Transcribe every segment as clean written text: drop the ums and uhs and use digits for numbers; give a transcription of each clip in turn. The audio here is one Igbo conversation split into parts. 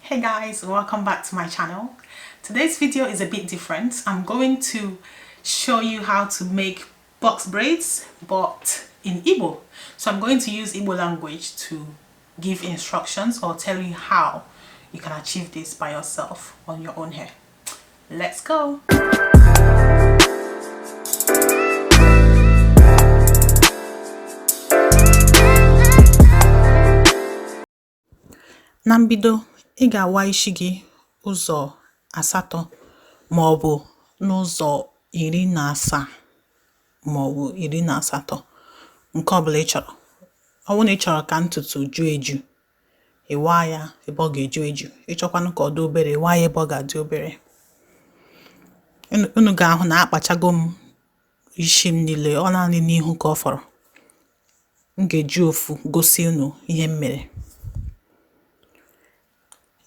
Hey guys, welcome back to my channel. Today's video is a bit different. I'm going to show you how to make box braids, but in Igbo. So I'm going to use Igbo language to give instructions or tell you how you can achieve this by yourself on your own hair. Let's go! Na mbido, ị ga-awa isi gị ụzọ asatọ ma ọ bụ n'ụzọ 17 ma ọ bụ 18, nke ọbụla ị chọrọ. Ọ bụrụ na ị chọrọ ka ntutu ju eju, ị waa ya ebe ọ ga-eju eju. Ị chọkwanụ ka ọ dị obere, ị waa ya ebe ọ ga-adị obere. Unu ga-ahụ na akpachago m isi m niile, ọ naanị n'ihu ka ọ fọrọ. M ga-eji ofu gosi unu ihe m mere.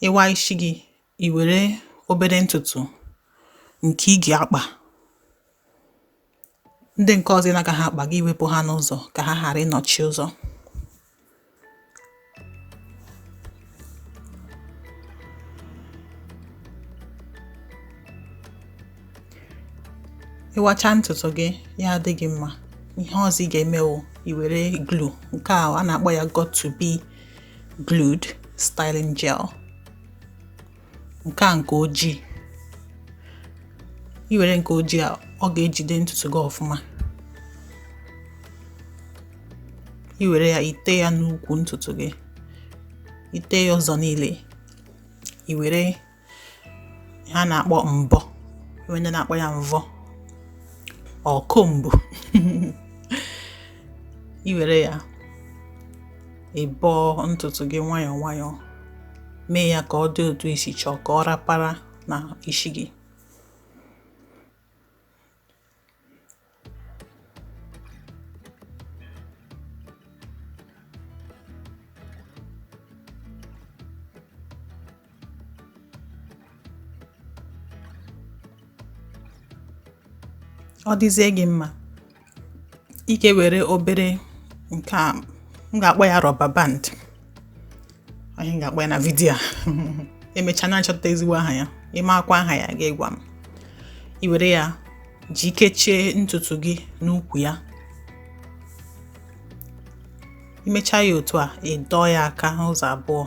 Ị waa isi gị, i were obere ntutu nke ị ga-akpa. Ndị nke ọzọ ị na-agaghị akpa gị wepụ ha n'ụzọ ka ha ghara ịnọchi ụzọ. Ị wachaa ntutu gị, ya adị gị mma. Ihe ọzọ ị ga-eme wụ i were glue, nke a na-akpọ ya Got2b glued styling gel, nke a nke ojii. I were nke ojii a, ọ ga-ejide ntutu gị ọfụma. I were ya ite ya n'ukwu ntutu gị, ite ya ụzọ niile. I were ihe a na-akpọ mbọ, enwe ndị na-akpọ ya mvọ ọ comb. I were ya ị bọọ ntutu gị nwayọọ nwayọọ, mee ya ka ọ dị otu i si chọọ, ka ọ rapara na isi gị. Ọ dịzie gị mma, ị ga-ewere obere nke a m ga-akpọ ya rubber band, anyị ga-akpọ ya na vidiyo a. Emechaa na-achọta ezigbo aha ya, ị makwa aha ya ga-egwa m. I were ya ji kechie ntutu gị n'ukwu ya. I mechaa ya otu a, ị dọọ ya aka ụzọ abụọ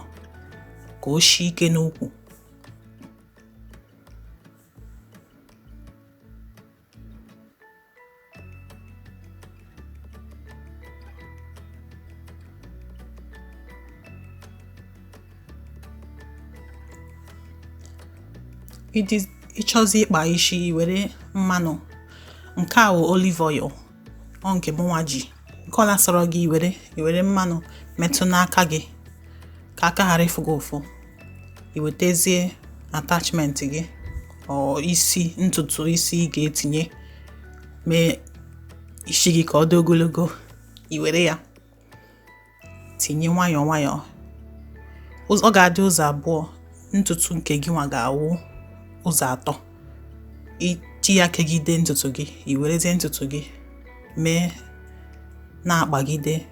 ka o shie ike n'ukwu. Ị chọzie ịkpa isi, i were mmanụ, nke a wụ olive oil, ọ nke mụnwa ji. Nke ọla sọrọ gị, i were mmanụ metụ n'aka gị ka aka ghara ịfụ gị ụfụ. I wetazie attachment gị ọ isi ntutu isi ị ga-etinye mee isi gị ka ọ dị ogologo. I were ya tinye nwayọọ nwayọọ. Ọ ga-adị ụzọ abụọ, ntutu nke gị nwa ga-awụ ụzọ atọ. Iji ya kegide ntutu gị, i werezie ntutu gị mee na-akpagide.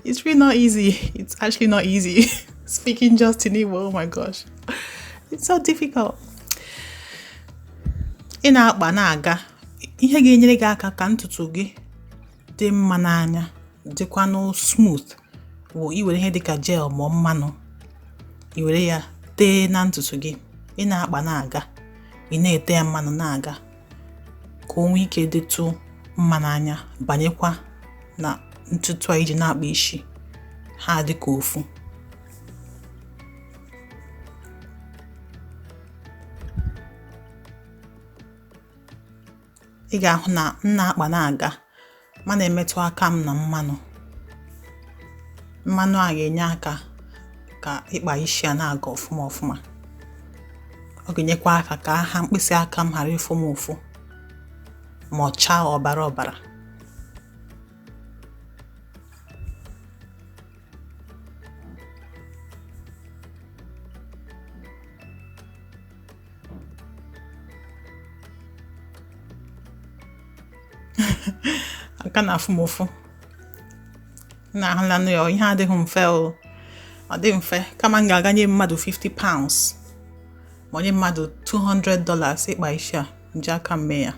It's really not easy. It's actually not easy. Speaking just in Igbo, oh my gosh. It's so difficult. Ị na-akpa na-aga, ihe ga-enyere gị aka ka ntutu gị dị mma n'anya, dịkwanụ smooth, bụ iwere ihe dịka gel ma mmanụ, i were ya tee na ntutu gị. Ị na-akpa na-aga, ị na-ete ya mmanụ na-aga ka o nwee ike dịtụ mma n'anya, banyekwa na ntutu a iji na-akpa isi ha dị ka ofu. Ị ga-ahụ na m na-akpa na-aga, ma na-emetụ aka m na mmanụ. Mmanụ a ga-enye aka ka ịkpa isi a na-aga ọfụma ọfụma. Ọ ga-enyekwa aka ka ha mkpịsị aka m ghara ịfụ m ụfụ ma ọ chaa ọbara ọbara. Aka na-afụ m ụfụ. Unu ahụlanụ ya, ihe adịghị mfe o. Ọ dị mfe. Kama m ga-aga nye mmadụ £50 ma nye mmadụ $200 ịkpa isi a, m ji aka m mee ya.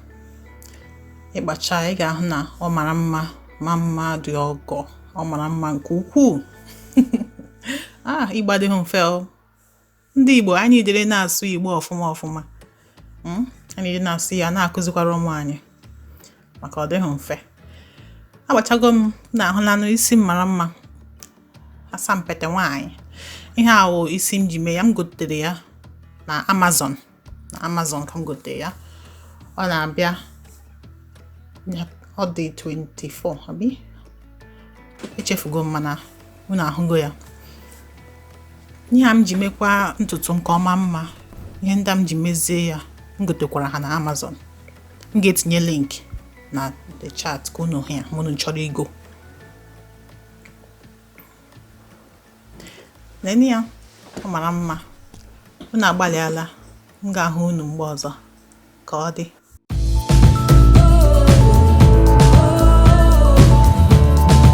Ịkpacha, ị ga-ahụ na ọ mara mma, ma mma dị ọgọ. Ọ mara mma nke ukwuu. Ah, Igbo adịghị mfe o. Ndị Igbo anyị dere na-asụ Igbo ọfụma ọfụma. Anyị dị na-asụ ya, na-akụzikwara ụmụ anyị, maka ọ dịghị mfe. Agbachago m na ahụlanụ isi m mara mma, asampete nwaanyị. Ihe a wụ isi m ji mee ya. M gotere ya na Amazon, na Amazon ka m gotere ya. Ọ na-abịa, ọ dị 24, abi echefugo m, mana unu ahụgo ya. Ihe a m ji mekwa ntutu nke ọma mma, ihe ndị m ji mezie ya, m gotekwara ha na Amazon. M ga-etinye link na the chat ka unu hụ ya ma unu chọrọ igo. Nene ya, ọ mara mma. Unu agbalịala. M ga-ahụ unu mgbe ọzọ. Ka ọ dị.